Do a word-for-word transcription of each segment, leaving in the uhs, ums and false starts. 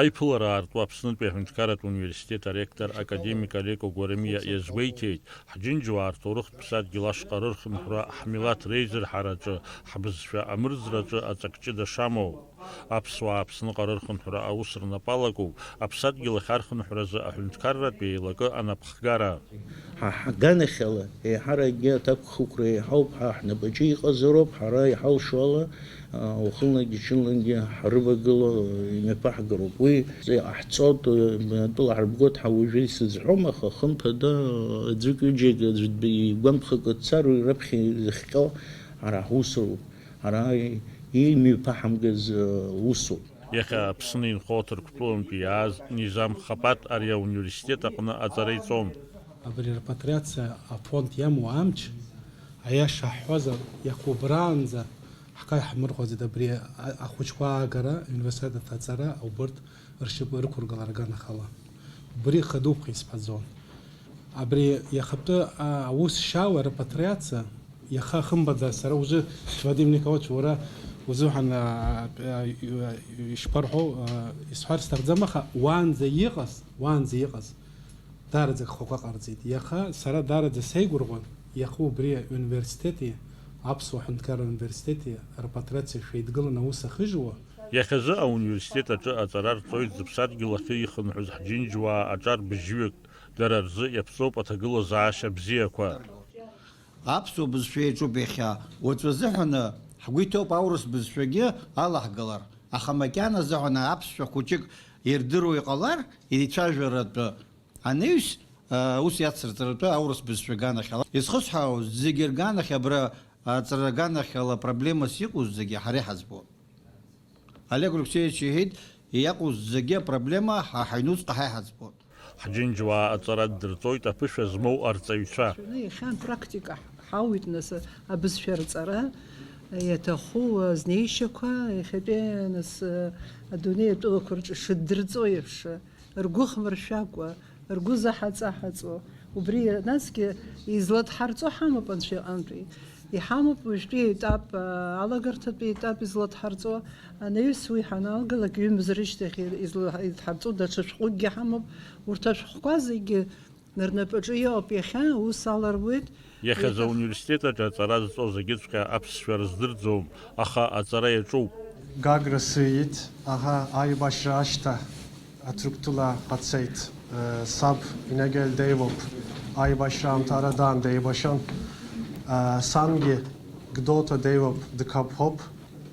Аиԥылара аартуа Аԥснытәи аҳәынҭқарратә университет аректор академик Алеко Гәарамиа иазгәеиҭеит, ҳџьынџьуаа рҭоурыхтә ԥсадгьыл ашҟа рырхынҳәра, ҳмилаҭ реизырҳараҿы, ҳбызшәа амырӡраҿы аҵак ҷыда шамоу. Аԥсуаа Аԥсныҟа рырхынҳәра аус рнапы алакуп, аԥсадгьыл ахь архынҳәразы аҳәынҭқарратә еилакы анапхгара. Ҳа ҳганахьала еиҳаракгьы аҭакԥхықәра еиҳауп, ҳа ҳнапаҿы иҟазароуп, ҳара иҳалшо ала, а, уахынлагьы-ҽынлагьы ҳрывагыло имҩаԥаҳгароуп. Уи ҟаҳҵоит, атәыла ҳарбгоит ҳәа уажәы исызҳәом, аха хымԥада аӡәык-ҩыџьак аӡә игәамԥхакәа дцар, уи раԥхьа изыхҟьо ҳара ҳусуроуп, ҳара имҩаԥаҳамгаз усуп. Иахьа Аԥсны инхо Ҭырқәтәылантәи иааз Низам Хапат ари ауниверситет аҟны аҵара иҵон. Абри арепатриациа афонд иамоу амч, аиаша ҳҳәозар, иахубраанӡа ҳкаҳмырӷәӷәаӡеит абри а-, ахәыҷқәа аагара, университет аҭаҵара, убырҭ ршьапы рықәыргылара аганахьала. Убри хадоуп ҳәа исҳәаӡом. Абри иахатәы, а, аус шьала, арепатриациа, иаха хымԥада сара узы, Вадим Николаевич, уара узыҳәан, а, а, ишԥарҳәо, а, исҳәар сҭахӡам, аха уаанӡа иҟаз, уаанӡа иҟаз, даараӡа гхақәа ҟарҵеит. Иаха сара даараӡа сеигәырӷәон, иаха убри ауниверситети, Аԥсуа Ҳәынҭқарра Университети арепатриациа шәеидгыланы аус ахьыжьуа. Иахьазы ауниверситет аҿы аҵара рҵоит зыԥсадгьыл ахьы ихынҳәыз ҳџьынџьуаа аҿар быжьҩык, дара рзы иаԥҵоуп аҭагылазаашьа бзиақәа. Аԥсуа бызшәа иаҿуп иахьа, уаҵәы азыҳәаны ҳгәы иҭоуп аурыс бызшәагьы алаҳгалар, аха макьана азыҳәан аԥсшәа хәыҷык ирдыруа иҟалар, еицәажәаратәы анаҩс, а, ус иацырҵаратәы аурыс бызшәа аганахьала. Изхысҳәаауаз, зегьы рганахь абра аҵара аганахьала проблемас иҟоу зегьы ҳара иҳаӡбоит. Олег Алексеевич иҳәеит, иаҟоу зегьы апроблема ҳа ҳаҩнуҵҟа ҳа иҳаӡбоит. Ҳџьынџьуаа аҵара ддырҵоит аԥышәа змоу арҵаҩцәа. Иахьа практика ҳауит, нас, абызшәа рҵара иаҭаху азнеишьақәа, иахьатәи, нас, адунеи атәылақәа рҿы шыддырҵо еиԥш, ргәы хмыршәакәа, ргәы заҳаҵаҳаҵо, убри насгьы изладҳарҵо ҳамоуп Анцәа иҟынтәи. Иҳамоуп уажәтәи аетап, а, алагарҭатәи аетап изладҳарҵо, анаҩс уи ҳаналгалак, ҩымз рышьҭахь изла-, идҳарҵо даҽа шәҟәыкгьы ҳамоуп. Урҭ ашәҟәқәа зегьы рнапаҿы иҟоуп, иахьа аус аларбуеит. Иахьазы Еиҭах- ауниверситет аҿы аҵара зҵо зегьыҵәҟьа аԥсшәа рыздырӡом, аха аҵара иаҿуп. Гагра сиит, аха аибашьра ашьҭа Аҭырқәтәыла ҟацеит. Саб Инагел деиуоуп, аибашьра аамҭа Арадаан деибашьан. Сангьы Гәдоуҭа деиуоуп, дқаԥоуп.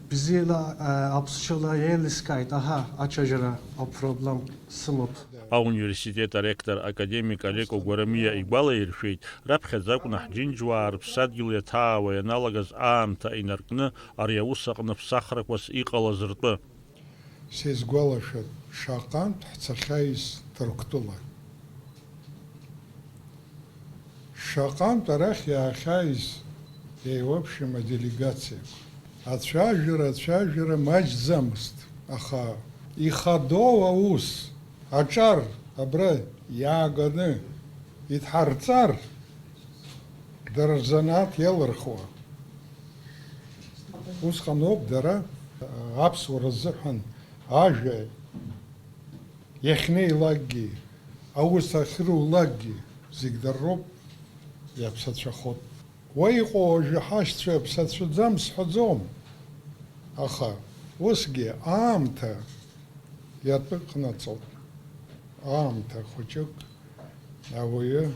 Бзиала, аԥсшьала еилыскааит, аха ачажьара апроблем сымоуп. Ауниверситет аректор академик Алеко Гәарамиа игәалаиршәеит, раԥхьаӡа акәны ҳџьынџьуаа рыԥсадгьыл иаҭаауа ианалагаз аамҭа инаркны ари аус аҟны ԥсахрақәас иҟалаз ртәы. Сизгәалашәоит, шаҟантә ҳцахьаиз Ҭырқәтәыла. Шаҟантә арахь иаахьаиз еиуеиԥшым аделегациақәа. Ацәажәара, ацәажәара маҷӡамызт, аха ихадоу аус, аҿар абра иааганы идҳарҵар, дара рзанааҭ иалырхуа. Усҟан ауп дара аԥсуара рзыҳәан ажәа иахьнеилакгьы, аус ахьрулакгьы зегь дара роуп иаԥсацәахоит. Уа иҟоу уажәы ҳашьцәа иаԥсацәаӡам сҳәаӡом, аха усгьы аамҭа иатәыҟанаҵоит. Аамҭа хәыҷык ауаҩы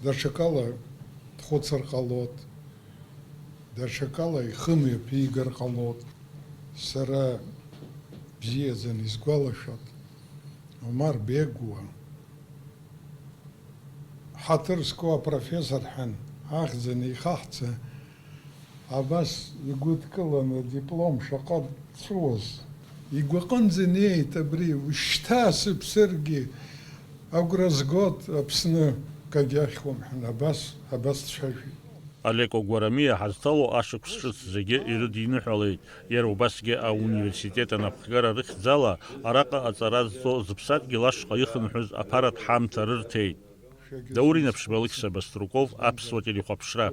даҽакала дхәыцыр ҟалоит, даҽакала ихы мҩаԥигар ҟалоит. Сара бзиаӡаны исгәалашәоит, Омар Бегуа ҳаҭыр зқәу апрофессор ҳәа ахьӡ анихаҳҵа, абас игәыдкыланы адиплом шаҟа дҵәуаз, игәаҟынӡа инеит абри, ушьҭа сыԥсыргьы агәра згоит, Аԥсны кагьахьуам ҳәа, абас, абас дцәажәеит. Алеко Гәарамиа ҳазҭало ашықәс ҿыц зегьы ирыдиныҳәалеит, иара убасгьы ауниверситет анапхгара рыхьӡала араҟа аҵара зҵо зыԥсадгьыл ашҟа ихынҳәыз аԥаратә ҳамҭа рырҭеит. Даур Инаԥшьба, Алықьса Баструков, Аԥсуа телехәаԥшра.